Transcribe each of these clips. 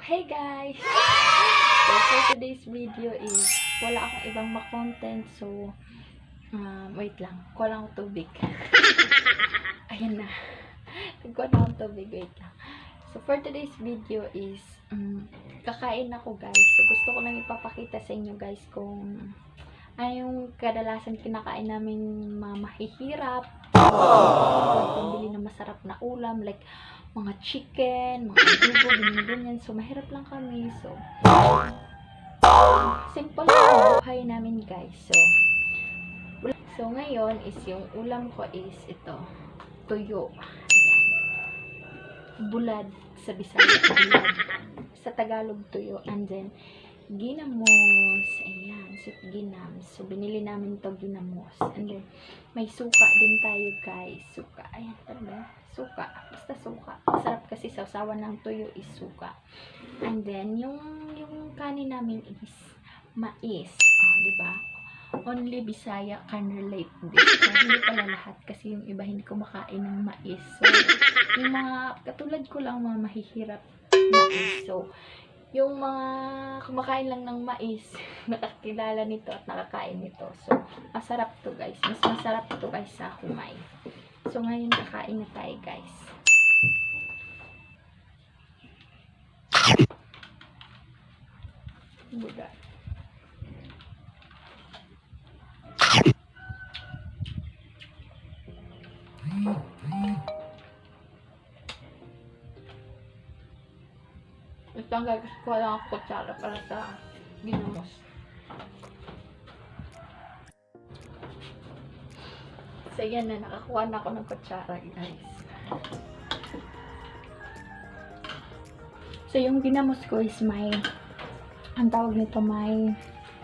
Hey guys! So for today's video is wala akong ibang ma-content, so wait lang. Kuha lang akong tubig. Ayan na. Nagkuha na akong tubig. Wait lang. So for today's video is kakain ako, guys. So gusto ko lang ipapakita sa inyo, guys, kung ano yung kadalasan kinakain namin mga mahihirap. Pambili ng masarap na ulam like mga chicken, mga adobo, ganyan, ganyan. So, mahirap lang kami. So, simple lang ang buhay namin, guys. So, ngayon is yung ulam ko is ito. Tuyo. Ayan. Bulad sa Bisaya. Bulad. Sa Tagalog, tuyo. And then, ginamos. Ayan. Sweet ginams. So, binili namin to ginamos. And then, may suka din tayo, guys. Suka. Ayan. Ano ba? Suka. Basta suka. Masarap kasi sausawan ng tuyo is suka. And then, yung kanin namin is mais. Oh, di ba? Only Bisaya can relate this. So, hindi pala lahat kasi yung iba hindi kumakain ng mais. So, yung mga katulad ko lang, mga mahihirap, mais. So, yung mga kumakain lang ng mais, nakakilala nito at nakakain nito. So, masarap to, guys. Mas masarap to guys sa humay. So, ngayon kakain na tayo, guys. Buda. Ito ang guys, kuha lang ako kutsara para sa ginamos. So, yan na. Nakakuha na ako ng kutsara, guys. So, yung ginamos ko is may, ang tawag nito, may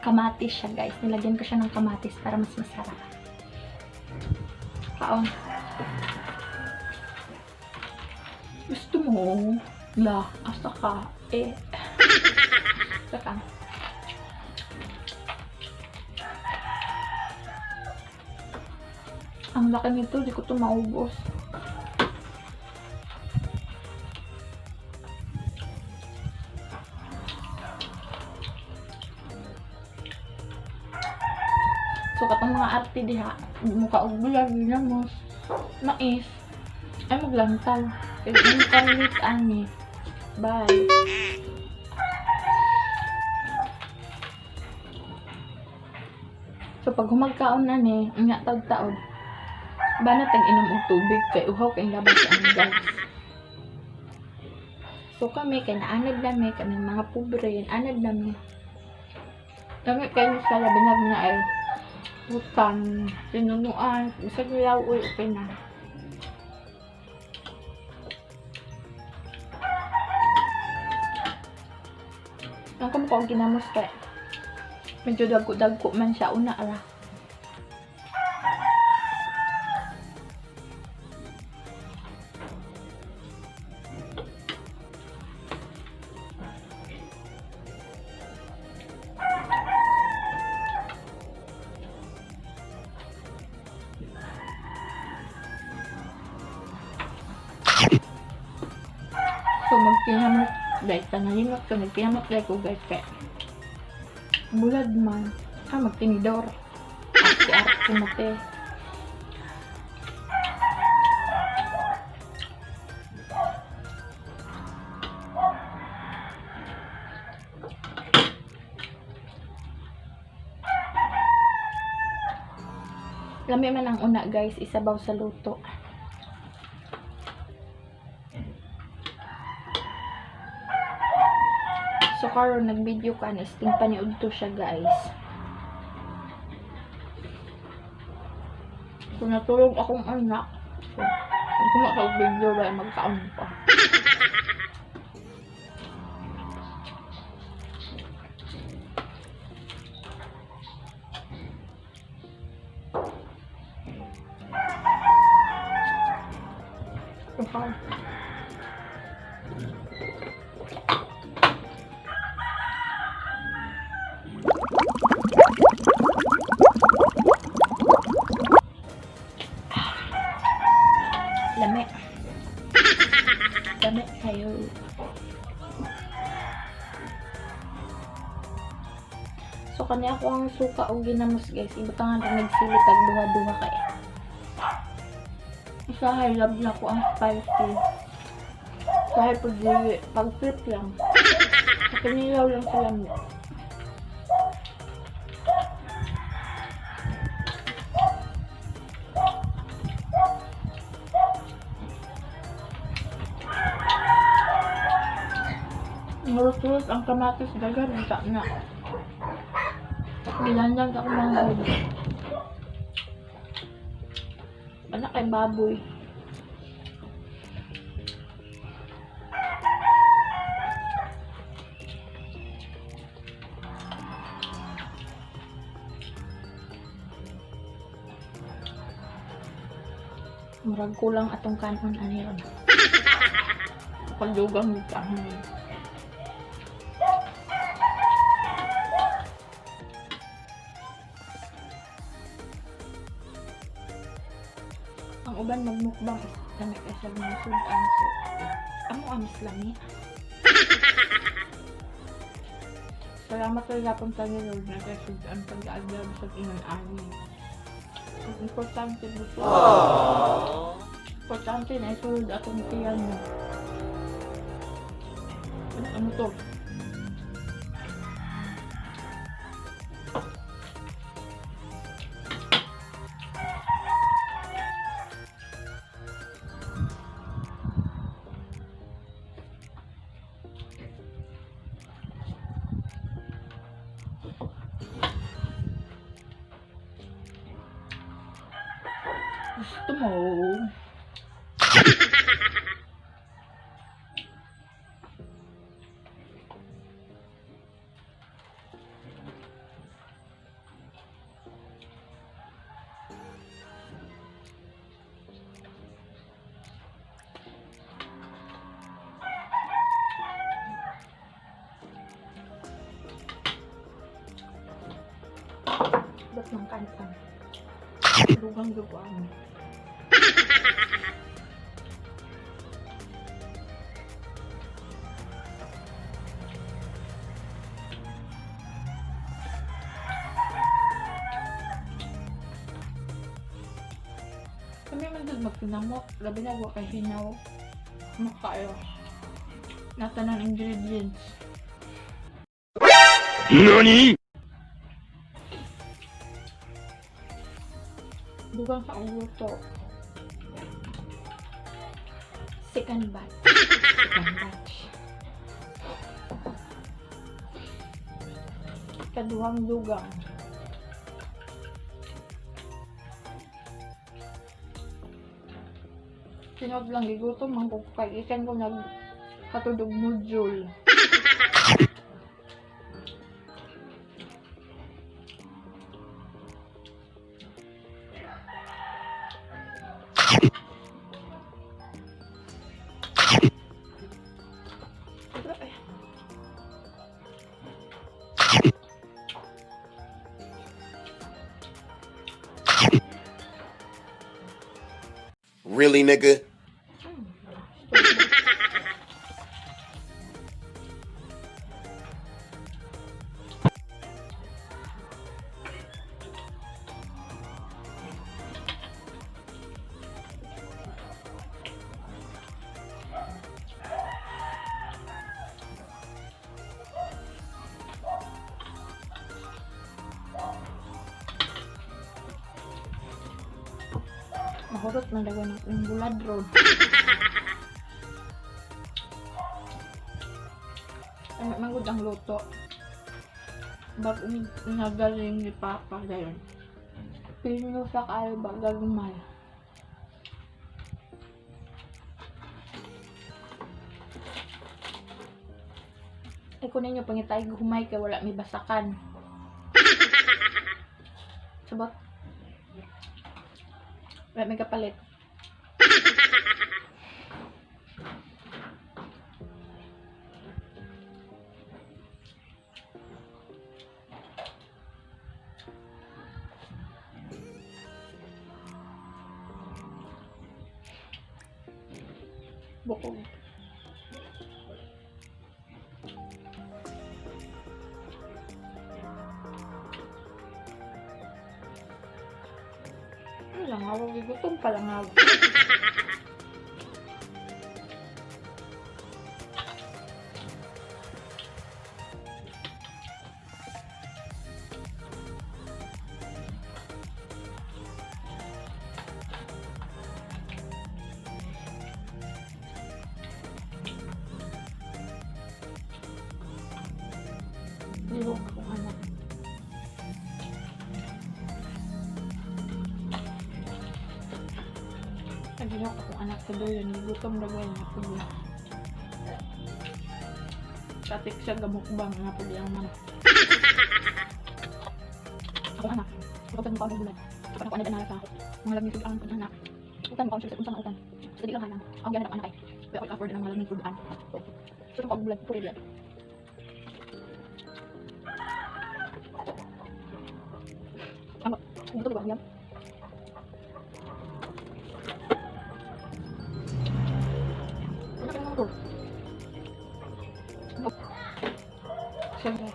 kamatis siya, guys. Nilagyan ko siya ng kamatis para mas masarap. Kaon. Gusto mo? La, asa ka? Eh. Saka. Ang laki nito, di ko to maubos. So, katong mga arte diha, mukha og bulag, ginamos, mais, ay maglantaw. Kaya mo kalit ani. Bye. So, pag humagkaon na ni, nga taod-taod, bana tag inom og tubig kay uhaw kay labas ang guys. So kami kay naanad nami kami mga pobre, anad nami. Kami kayo sa labi na ay utan, tinunuan, bisag yaw uy okay na. Ang kumukha og ginamos kay medyo dagko-dagko man siya una ra. So, magkinamot, guys. Tanahimot ko, nagkinamot guys ko, guys. Kaya, bulad man. Ah, magtinidor. Arte, arte mo, te. Lami man ang una, guys. Isabaw sa luto. So karon nag-video ka ni ting paniud to siya, guys. So natulog akong anak. So kung maka video ba magkaon pa. Okay. Lami. Lami kayo. So kani ako ang suka og ginamos, guys. Ibutangan ra nagsili tag duha-duha kay. Usahay, love na ko ang spicy. Kahit pag dili, pag trip lang. Sa kinilaw lang sila mo. Ngurot-urot ang kamatis, dagan unta na. Gilandag ako mga hod. Ano kay baboy. Murag kulang atong kanon ani ron. Pagdugang nita. Ang uban magmukbang is lami kay sa mga sudan, so amo amis lami. Salamat sa lapang sa ni Lord na kasud ang pag-aadlab sa ingon ani. Ang importante gusto. Importante na isulod atong tiyan mo. Ano, ano to? Gusto mo? Ba't ng kanon? Dugang dugang. Kami man gud magpinamok, labi na wa kay hinaw. Makayo. Natanan ingredients. NANI? Dugang sa ang luto. Second batch. Second batch. Kaduhang dugang. Sinod lang gigutom man ko kay ikan ko nag hatudog module. Really, nigga? Mahurot man daw ng bulad road. Ay, magud ang luto. Bag nagaling ni Papa dayon. Pino sa kaayo ba gagmay. Ay kunin niyo pangitay humay kay wala may basakan. Sabot. Wala may kapalit. Bukog. Gigutom pa lang ako. Lihok akong anak. Naglihok akong anak sa doon. Gutom na gawin na pag Katik siya gamukbang na pag ang mama. Ako anak. Utan mo ka bulan. Kapag ako anak sa mga laging sudan ko anak. Utan mo ka sa unsang utan. Sa di lang hanang. Ang ganang anak ay. Kaya ako afford ng mga laging sudan. So ko bulan puri diyan. Ano? Gusto ba yan? Ano ka naman to? Siyempre.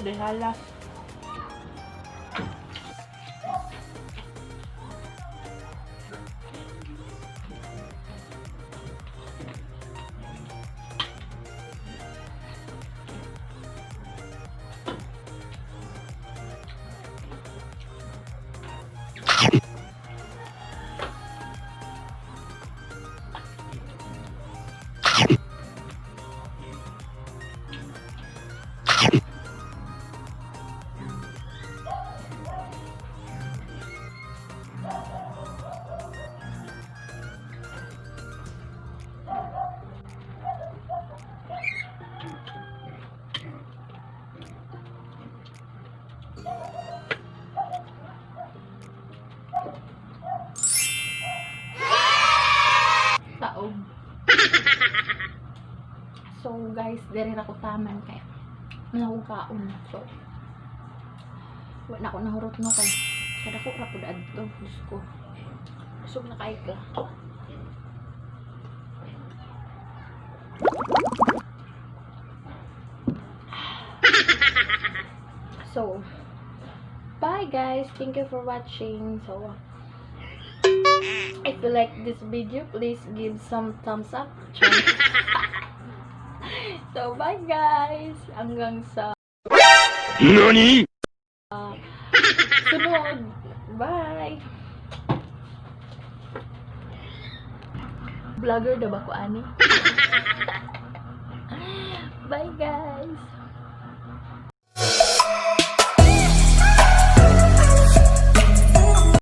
Dejalas. Taog. So guys, diri ra ko taman kay wala akong kaon. So wala na ako nahurot no kay kada ko ra pud adto. Diyos ko. Busog na kay ka. So, bye guys. Thank you for watching. So, if you like this video, please give some thumbs up. So, bye guys. Hanggang sa NANI? Sunod. Bye. Vlogger na ba ko ani?